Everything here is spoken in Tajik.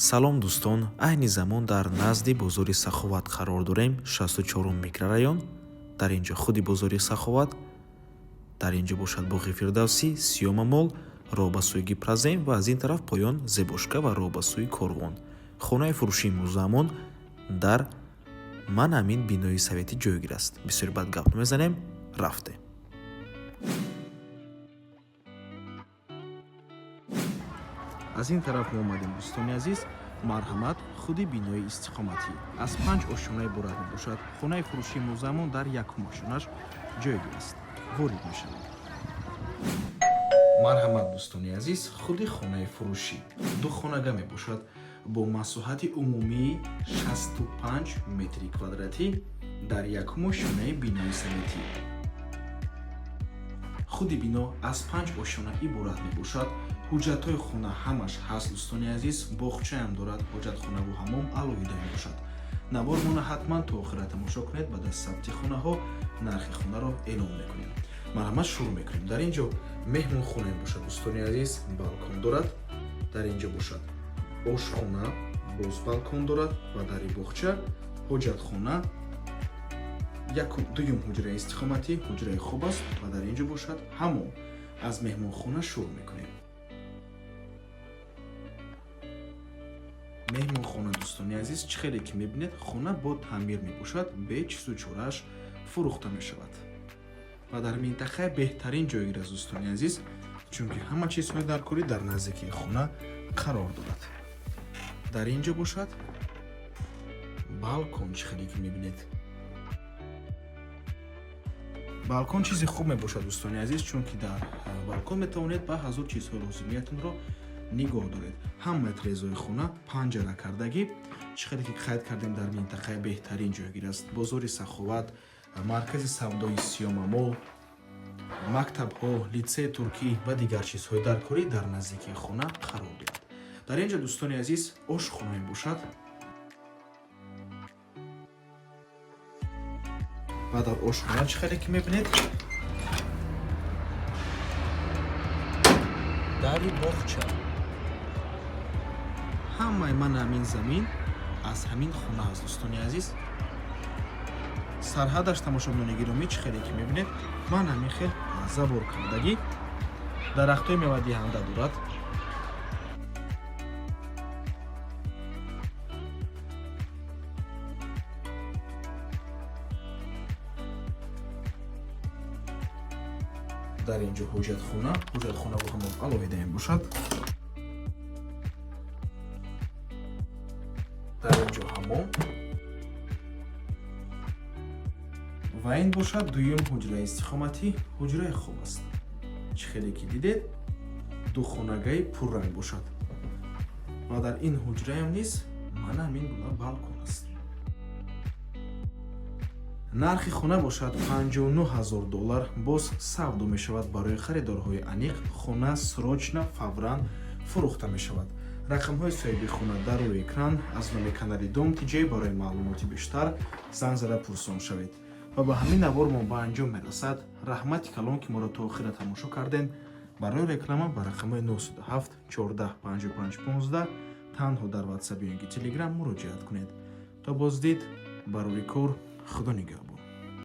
Салом, дӯстон! Айни замон дар назди бозори Саховат қарор дорем, 64 микрорайон. Дар ин ҷо худи бозори Саховат, дар ин ҷо бошад боғи Фирдавсӣ, Сиёма Мол, роҳ ба сӯи Гипрозем ва аз ин тараф поён Зебошка ва роҳ ба сӯи Корвон. Хонаи фурӯшии имрӯзаамон дар ман ҳамин бинои советӣ ҷойгир аст. Бисёри бад гап намезанем, рафтем. Аз ин тараф мо омадем, дӯстони азиз. Марҳамат, худи бинои истиқоматӣ аз панҷ ошёна иборат мебошад. Хонаи фурӯшии имрӯзаамон дар якум ошёнаш ҷойгир аст. Ворид мешавем. Марҳамат, дӯстони азиз, худи хонаи фурӯшӣ ду хонага мебошад бо масоҳати умумии 65 метри квадратӣ дар якум ошёнаи бинои советӣ. Худи бино аз панҷ ошёна иборат мебошад. Ҳуҷҷатҳои хона ҳамаш ҳаст, дӯстони азиз. Боғчаам дорад, ҳоҷатхонаву ҳамом алоҳида мебошад. Навормона ҳатман то охира тамошо кунед. Баъд аз сабти хонаҳо нархи хонаро эълон мекунем. Марҳамат, шурӯъ мекунем. Дар ин ҷо меҳмонхона мебошад, дӯстони азиз, балкон дорад. Дар ин ҷо бошад ошхона, боз балкон дорад ва дари боғча, ҳоҷатхона, якум, дуюм ҳуҷраи истиқоматӣ, ҳуҷраи хоб аст ва дар ин ҷо бошад ҳамом. Аз меҳмонхона шурӯъ мекунем. Меҳмонхона, дӯстони азиз, чӣ хеле ки мебинед, хона бо таъмир мебошад, бе чизу чорааш фурӯхта мешавад ва дар минтақаи беҳтарин ҷойгир аст, дӯстони азиз, чунки ҳама чизҳои даркорӣ дар наздикии хона қарор дорад. Дар ин ҷо бошад балкон. Чӣ хеле ки мебинед, балкон чизи хуб мебошад, дӯстони азиз, чунки дар балкон метавонед ба ҳазор чизҳои лозимиятонро нигоҳ доред. Ҳамаи трезои хона панҷара кардагӣ. Чӣ хеле ки қайд кардем, дар минтақаи беҳтарин ҷойгир аст: бозори Саховат, маркази савдои Сиёмамол, мактабҳо, литсеи туркӣ ва дигар чизҳои даркорӣ дар наздикии хона қарор дорад. Дар ин ҷо, дӯстони азиз, ошхона мебошад ва дар ошхона, чӣ хеле ки мебинед, дари боғча. Ҳамаи ман ҳамин замин аз ҳамин хона аст, дӯстони азиз. Сарҳадаш, тамошобинони гиромӣ, чӣ хеле ки мебинед, ман ҳамин хел забор кардагӣ, дарахтҳои мевадиҳанда дорад. Дар ин ҷо ҳоҷатхона, ҳоҷатхона бо ҳамом алоҳида мебошад. Дар ин ҷо ҳамом ва ин бошад дуюм ҳуҷраи истиқоматӣ, ҳуҷраи хоб аст. Чӣ хеле ки дидед, духонагаи пурра мебошад ва дар ин ҳуҷраям низ мана ҳамин гуна балкон аст. Нархи хона бошад 59 ҳазор доллар, боз савдо мешавад. Барои харидорҳои аниқ хона срочно, фавран фурӯхта мешавад. Рақамҳои соҳиби хона дар рӯи экран. Аз номи канали Дом Тиҷей барои маълумоти бештар занг зада пурсон шавед. Ва ба ҳамин навор мо ба анҷом мерасад. Раҳмати калон, ки моро то охира тамошо кардем. Барои реклама ба рақамҳои 97 14 55 15 танҳо дар Ватсап ё ин ки Телеграм муроҷиат кунед. То боздид, барори кор, Худо нигаҳбон.